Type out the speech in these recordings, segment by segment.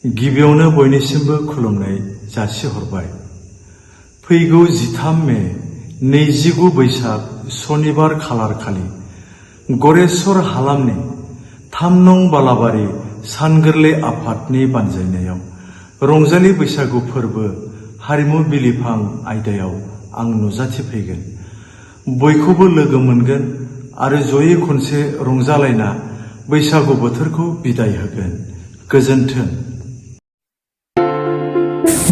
गिबियावनो बयनिसिमबो खुलुमनाय जासिहरबाय। फैगौ 13 मे 29 बैसाग सनिबार खालार खालि गरेस्वर हालामनि 3 नं बालाबारि सानगोरलै आफादनि बानजायनायाव रंजालि बैसागु फोरबो हारिमु बिलिफां आयदायाव आं नुजाथिफैगोन। बयखौबो लोगो मोनगोन आरो जयै खनसे रंजालायना बैसागु बोथोरखौ बिदाय होगोन। गोजोन्थों।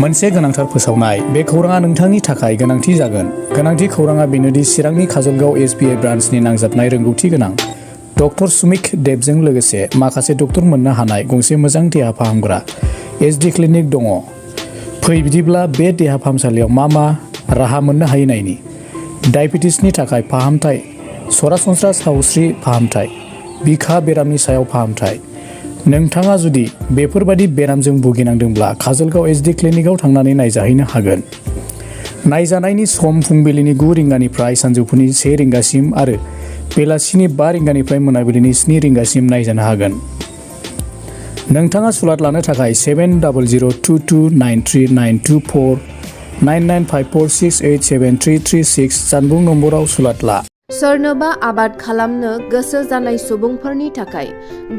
मोनसे गोनांथार फोसावनाय। बे खौराङा नोंथांनि थाखाय गोनांथि जागोन। गोनांथि खौराङा बेनोदि चिरांनि काजलगाव SBI ब्रान्चनि नांजाबनाय रोंगौथि गोनां डक्टर सुमिक देबजों लोगोसे माखासे डक्टर मोननो हानाय गंसे मोजां देहा फाहामग्रा SD क्लिनिक दङ। फै बिदिब्ला बे देहा फाहामसालियाव मा राहा मोननो हायो नायनि। डायबेटिसनि थाखाय फाहामथाय, सरासनस्रा सावस्रि फाहामथाय, बिखा बेरामनि सायाव फाहामथाय। नोंथाङा जुदि बेफोरबादि बेरामजों भुगिनांदोंब्ला काजलगाव SD क्लिनिकआव थांनानै नायजाहैनो हागोन। नायजानायनि सम फुंबिलिनि 9 रिंगानिफ्राय सानजौफुनि 1 रिंगासिम आरो बेलासिनि 5 रिंगानिफ्राय मोनाबिलिनि 7 रिंगासिम नायजानो हागोन। नोंथाङा सुलाद लानो थाखाय 7002293924 9954687336 जानबुं नम्बराव सुलाद ला। सोरनोबा आबाद खालामनो गोसो जानाय सुबुंफोरनि थाखाय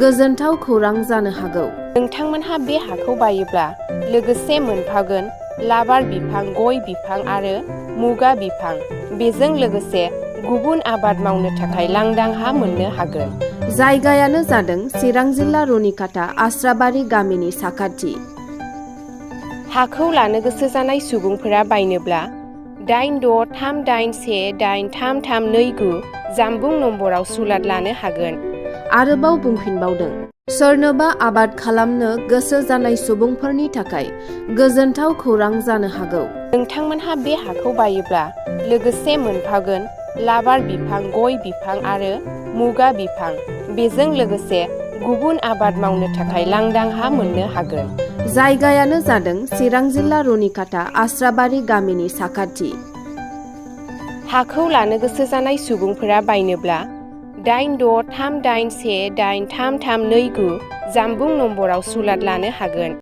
गोजोनथाव खौरां जानो हागौ। नोंथांमोनहा बे हाखौ बायोब्ला लोगोसे मोनफागोन लाबार बिफां, गय बिफां आरो मुगा बिफां। बेजों लोगोसे गुबुन आबाद मावनो थाखाय लांदां हा मोननो हागोन। जायगायानो जादों चिरां जिल्ला रुनिकाटा आस्राबारि गामिनि साखाथि। हाखौ लानो गोसो जानाय सुबुंफोरा बायनोब्ला 8638183329 जानबुं नम्बराव सुलाद लानो हागोन। आरोबाव बुंफिनबावदों, सोरनोबा आबाद खालामनो गोसो जानाय सुबुंफोरनि थाखाय गोजोनथाव खौरां जानो हागौ। नोंथांमोनहा बे हाखौ बायोब्ला लोगोसे मोनफागोन लाबार बिफां, गय बिफां आरो मुगा बिफां। बेजों लोगोसे गुबुन आबाद मावनो थाखाय लांदां हा मोननो हागोन। जायगायानो जादों चिरां जिल्ला रुनिकाटा आस्राबारि गामिनि साखाथि। हाखौ लानो गोसो जानाय सुबुंफोरा बायनोब्ला 8638183329 जानबुं नम्बराव सुलाद लानो हागोन।